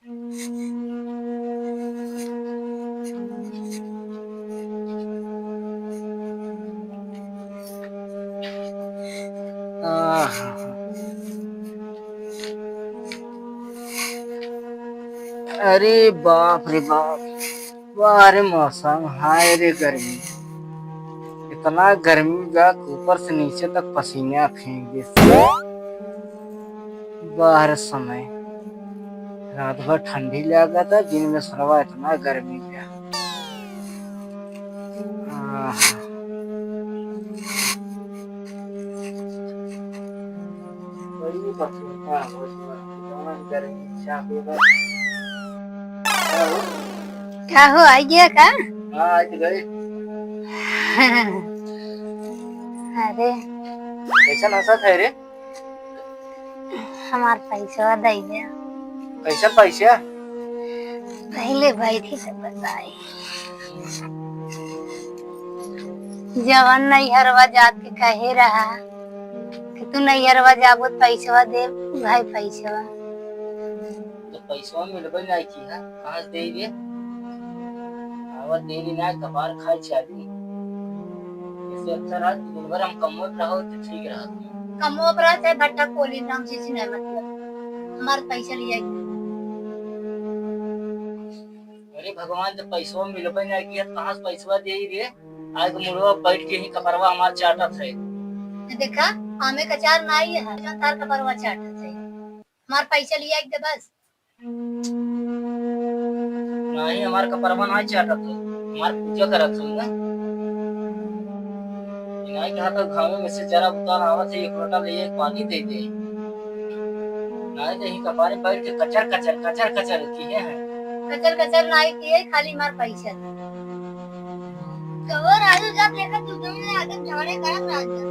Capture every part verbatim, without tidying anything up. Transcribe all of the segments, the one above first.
आहा। अरे बाप रे बाप, वाह रे मौसम, हाय रे गर्मी। इतना गर्मी बा कि ऊपर से नीचे तक पसीना फेंक दे। वाह रे समय, रात भर ठंडी लागत, दिन में सरवा इतना गर्मी बा। आहा। बड़ी बकवास हो गया, गर्मी चाह पीबा। का हो, आई गया का? हाँ, आ तो गए। अरे। कैसन हंसत है रे? हमार पैसवा दे दे। कैसन पैसा? पहले बैठी से बताई। जवन नैहरवा जात के कहे रहा कि तू नैहरवा जाबो त पैसवा दे, भाई पैसवा। तो पैसवा मिलबे नहीं की है, कहाँ से दे रे? आवत देरी ना, कपार खाए चालू। इससे अच्छा रहा कि दिन भर हम कमवत रहो तो ठीक रहा। कमवत रहा चाहे भट्टा कोली, राम जी से नहीं मतलब, हमार पैसा लिया। अरे भगवान, जब पैसवा मिलबे नहीं किया, कहाँ से पैसवा दे रे? आज तो मुड़वा बैठ के ही कपरवा हमार चाटत है। देखा, आमे का चार नाई है, जौन तार कपरवा चाटत है। हमार पैसा लिया एक दे बस। नहीं, हमार कपरवा नाई चाटत है, हमार पूजा करत है ना। नाई कहा तो घामे में से जरा उतार आवत है, एक लोटा ले एक पानी दे दे। नाई तो ही कपारे बैठ के कचर कचर, कचर कचर किए हैं। कचर कचर नाई किए, खाली मार पैसा। कहो राजू, जब देखा तू दोनों आके झगड़े करत रहत जा।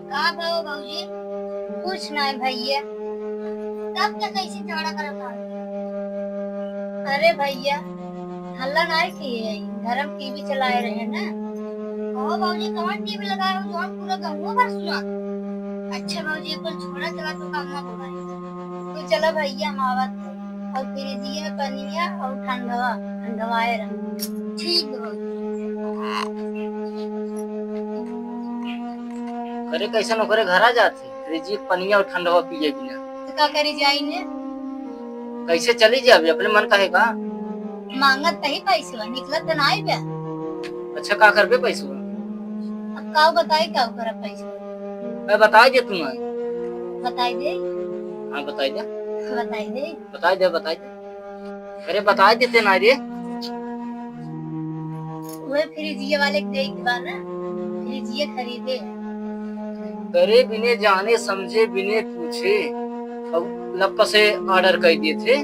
का भा भौजी? कुछ नाई भैया। तब क्या कैसे झगड़ा करत रहत? अरे भैया, हल्ला नाई किए, घर में टीवी चलाए रहे ना। कहो भौजी, कौन टीवी लगाए हो जो हम पूरा गाँव भर सुना? अच्छा भौजी, कुल छोड़ा, चला तो काम ना बुलाए। तो चला भैया, हम आवत है। और फ्रिजिया में पनिया और ठंडवा, ठंडवाए रहो। ठीक बा। करे कैसन ओकरे घरा जात है, फ्रिजिया के पनिया और ठंडवा पिए बिना। तो का करी जाई ने? कैसे चली जाबे, अपने मन कहे का? मांगत तही पैसवा, निकलत तो नाई बे। अच्छा, का करबे पैसवा? अब का बताई, का करब पैसवा? मैं बताई दे तुम्हें। बताई दे। हाँ, बताई दे। बताई दे। बताई दे, बताई दे। अरे, बताई देते ना रे। वह फ्रिजिया वाले के देख बा ना, फ्रिजिया खरीदे। करे बिने जाने समझे बिने पूछे, और लप से order कर दिए थे।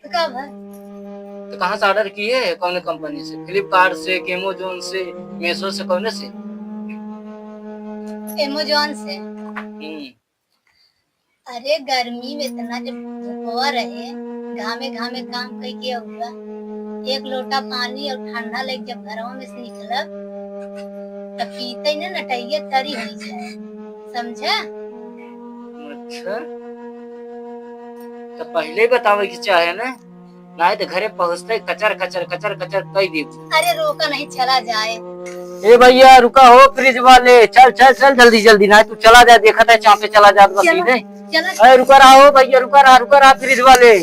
तो का भा? तो कहाँ से order किए है, कौन company से? Flipkart से, कि Amazon से, Meesho से, कौन से? Amazon से। हम्म। अरे गर्मी में इतना जब धुपवा रहे, घामे घामे काम कई के अउआ, एक लोटा पानी और ठंडा लेके जब घरवा में से निकलब, तब पीते ही ना नटैया तरी हो जाए, समझा? अच्छा, तो पहले ही बतावे के चाहे ना। नाहीं तो घरे पहुँचते कचर, कचर, कचर, कचर कई देबू। अरे रोका नहीं, चला जाए। ए भैया, रुका हो, फ्रिज वाले, चल, चल, चल, जल्दी, जल्दी, नाहीं तू चला जा, देखत है, चापे चला जात बा चला, सीधे। चला। अरे रुका रहा हो भैया, रुका रहा, रुका रहा, फ्रिज वाले।